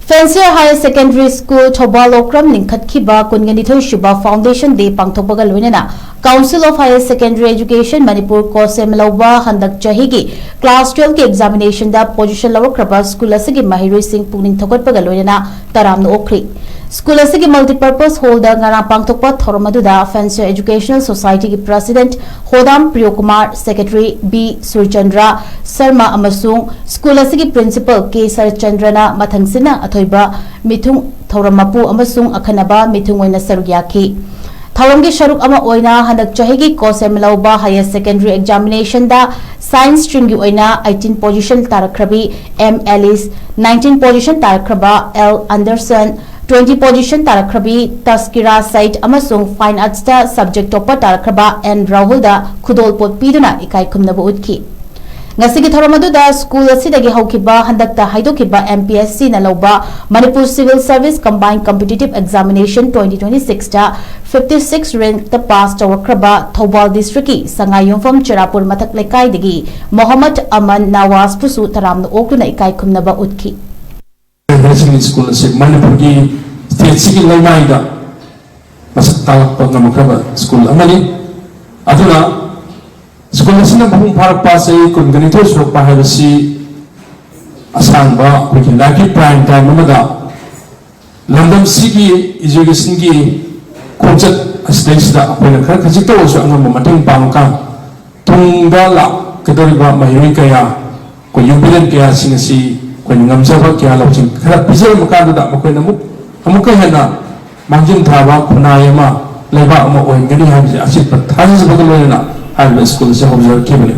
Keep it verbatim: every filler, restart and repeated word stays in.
Fancier Higher Secondary School, Thoubal Okram ꯂꯤꯡꯈꯠꯈꯤꯕ ꯀꯨꯟꯒ ꯅꯤꯊꯣꯏ ꯁꯨꯕ Foundation Day ꯄꯥꯡꯊꯣꯛꯄꯒ ꯂꯣꯏꯅꯅ Council of Higher Secondary Education Manipur, ꯀꯣꯁꯦꯝꯂꯧꯕ, ꯍꯟꯗꯛ ꯆꯍꯤꯒꯤ class twelve ꯀꯤ examination ꯗ position ꯂꯧꯔꯛꯈ꯭ꯔꯕ school ꯑꯁꯤꯒꯤ ꯃꯍꯩꯔꯣꯏꯁꯤꯡ ꯄꯨꯛꯅꯤꯡ ꯊꯧꯒꯠꯄꯒ ꯂꯣꯏꯅꯅ ꯇꯔꯥꯝꯅ ꯑꯣꯛꯈ꯭ꯔꯤ꯫ School ꯑꯁꯤꯒꯤ multipurpose hall ꯗ ꯉꯔꯥꯡ ꯄꯥꯡꯊꯣꯛꯄ ꯊꯧꯔꯝ ꯑꯗꯨꯗ Fancier Educational Society ꯒꯤ President Hodam Priyokumar, Secretary B Surchandra Sarma ꯑꯃꯁꯨꯡ school ꯑꯁꯤꯒꯤ Principal ꯀꯦ ꯁꯔꯠꯆꯟꯗ꯭ꯔꯅ ꯃꯊꯪꯁꯤꯠꯅ ꯑꯊꯣꯏꯕ ꯃꯤꯊꯨꯡ, ꯊꯧꯔꯝ ꯃꯄꯨ ꯑꯃꯁꯨꯡ ꯑꯈꯟꯅꯕ ꯃꯤꯊꯨꯡ ꯑꯣꯏꯅ ꯁꯔꯨꯛ ꯌꯥꯈꯤ꯫ ꯊꯧꯔꯝꯒꯤ ꯁꯔꯨꯛ ꯑꯃ ꯑꯣꯏꯅ ꯍꯟꯗꯛ ꯆꯍꯤꯒꯤ ꯀꯣꯁꯦꯝꯂꯧꯕ Higher Secondary Examination ꯗ Science stream ꯒꯤ ꯑꯣꯏꯅ eighteen position ꯇꯥꯔꯛꯈ꯭ꯔꯕꯤ ꯑꯦꯝ ꯑꯦꯂꯤꯁ, nineteen position ꯇꯥꯔꯛꯈ꯭ꯔꯕ ꯑꯦꯜ ꯑꯟꯗꯔꯁꯟ, twenty position ꯇꯥꯔꯛꯈ꯭ꯔꯕꯤ ꯇꯁꯀꯤꯔꯥ ꯁꯩꯗ ꯑꯃꯁꯨꯡ Fine Arts ꯇ subject topper ꯇꯥꯔꯛꯈ꯭ꯔꯕ ꯑꯦꯟ ꯔꯥꯍꯨꯜꯗ ꯈꯨꯗꯣꯜꯄꯣꯠ ꯄꯤꯗꯨꯅ ꯏꯀꯥꯏ ꯈꯨꯝꯅꯕ ꯎꯠꯈꯤ꯫ ꯉꯁꯤꯒꯤ ꯊꯧꯔꯝ ꯑꯗꯨꯗ school ꯑꯁꯤꯗꯒꯤ ꯍꯧꯈꯤꯕ ꯍꯟꯗꯛꯇ ꯍꯥꯏꯗꯣꯛꯈꯤꯕ M P S C ꯅ ꯂꯧꯕ Manipur Civil Service Combined Competitive Examination twenty twenty six ꯇ fifty six rank ꯇ pass ꯇꯧꯔꯛꯈ꯭ꯔꯕ ꯊꯧꯕꯥꯜ district ꯀꯤ ꯁꯉꯥꯏꯌꯨꯝꯐꯝ ꯆꯔꯥꯄꯨꯔ ꯃꯊꯛ ꯂꯩꯀꯥꯏꯗꯒꯤ ꯃꯣꯍꯝꯃꯗ ꯑꯃꯟ ꯅꯋꯥꯖꯄꯨꯁꯨ ꯇꯔꯥꯝꯅ ꯑꯣꯛꯇꯨꯅ ꯏꯀꯥꯏ ꯈꯨꯝꯅꯕ ꯎꯠꯈꯤ꯫ ꯍꯥꯏꯌꯔ ꯁꯦꯀꯦꯟꯗꯔꯤ ꯁ꯭ꯀꯨꯜ ꯑꯁꯤ ꯃꯅꯤꯄꯨꯔꯒꯤ ꯁ꯭ꯇꯦꯠꯁꯤꯒꯤ ꯂꯩꯃꯥꯏꯗ ꯃꯁꯛ ꯇꯥꯛꯂꯛꯄ ꯉꯝꯈ꯭ꯔꯕ ꯁ꯭ꯀꯨꯜ ꯑꯃꯅꯤ꯫ ꯑꯗꯨꯅ ꯁ꯭ꯀꯨꯜ ꯑꯁꯤꯅ ꯃꯄꯨꯡ ꯐꯥꯔꯛꯄ, ꯆꯍꯤ ꯀꯨꯟꯒ ꯅꯤꯊꯣꯏ ꯁꯨꯔꯛꯄ ꯍꯥꯏꯕꯁꯤ ꯑꯁꯥꯡꯕ ꯑꯩꯈꯣꯏꯒꯤ ꯂꯥꯏꯐꯀꯤ prime time ꯑꯃꯗ ꯂꯝꯗꯝꯁꯤꯒꯤ educationꯒꯤ ꯈꯣꯡꯆꯠ ꯑꯁꯤꯗꯩꯁꯤꯗ ꯑꯩꯈꯣꯏꯅ ꯈꯔ ꯈꯖꯤꯛꯇ ꯑꯣꯏꯔꯁꯨ ꯑꯉꯝꯕ ꯃꯇꯦꯡ ꯄꯥꯡꯉꯀꯥꯟ ꯇꯨꯡꯗ ꯂꯥꯛꯀꯗꯧꯔꯤꯕ ꯃꯍꯩꯔꯣꯏ ꯀꯌꯥ, ꯑꯩꯈꯣꯏ youth leader ꯀꯌꯥꯁꯤꯡ ꯑꯁꯤ ꯑꯩꯈꯣꯏꯅ ꯉꯝꯖꯕ ꯀꯌꯥ ꯂꯧꯁꯤꯡ ꯈꯔ ꯄꯤꯖꯔꯝꯕ ꯀꯥꯟꯗꯨꯗ ꯃꯈꯣꯏꯅ ꯑꯃꯨꯛ, ꯑꯃꯨꯛꯀ ꯍꯦꯟꯅ ꯃꯥꯡꯖꯤꯟ ꯊꯥꯕ ꯈꯨꯟꯅꯥꯏ ꯑꯃ, ꯂꯩꯕꯥꯛ ꯑꯃ ꯑꯣꯏꯍꯟꯒꯅꯤ ꯍꯥꯏꯕꯁꯤ ꯑꯆꯦꯠꯄ ꯊꯥꯖꯖꯕꯒ ꯂꯣꯏꯅꯅ ꯍꯥꯏꯔꯤꯕ ꯁ꯭ꯀꯨꯜ ꯑꯁꯤ ꯍꯧꯖꯔꯛꯈꯤꯕꯅꯤ꯫